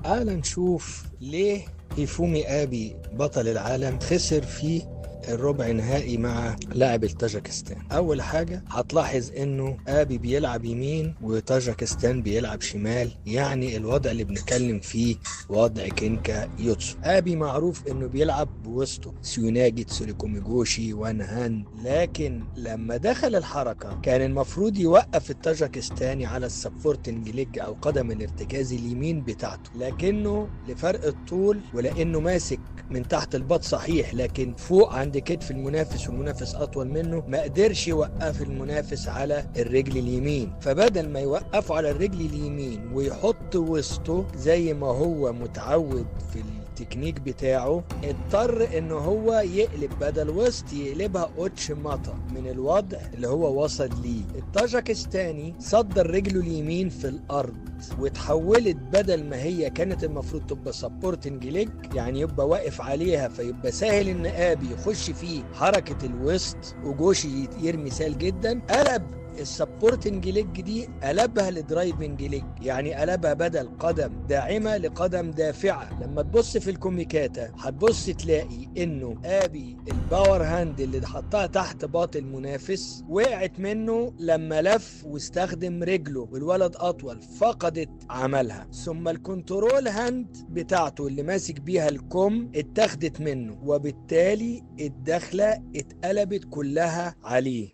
تعال نشوف ليه هيفومي آبي بطل العالم خسر في الربع نهائي مع لاعب الطاجكستان. اول حاجة هتلاحظ انه ابي بيلعب يمين وطاجكستان بيلعب شمال، يعني الوضع اللي بنتكلم فيه وضع كينكا يوتسو. ابي معروف انه بيلعب بوسطه سيوناجي تسوريكوميغوشي one hand، لكن لما دخل الحركة كان المفروض يوقف الطاجكستاني على ال supporting leg او قدم الارتكاز اليمين بتاعته، لكنه لفرق الطول ولانه ماسك من تحت الباط صحيح لكن فوق عند كتف المنافس والمنافس اطول منه، ما قدرش يوقف المنافس على الرجل اليمين. فبدل ما يوقفه على الرجل اليمين ويحط وسطه زي ما هو متعود في التكنيك بتاعه، اضطر ان هو يقلب بدل وسط يقلبها اوتشماتا من الوضع اللي هو وصل ليه. الطاجكستاني صدر رجله اليمين في الارض وتحولت بدل ما هي كانت المفروض تبقى supporting leg، يعني يبقى واقف عليها فيبقى سهل ان ابي يخش فيه حركة الوسط وجوشي يرمي سهل جدا، قلب ال supporting leg دي قلبها ل driving leg، يعني قلبها بدل قدم داعمه لقدم دافعه. لما تبص في الكوميكاتا هتبص تلاقي انه ابي ال power hand اللي حطها تحت باط المنافس وقعت منه لما لف واستخدم رجله والولد اطول فقدت عملها، ثم ال control hand بتاعته اللي ماسك بيها الكم اتاخدت منه، وبالتالي الدخلة اتقلبت كلها عليه.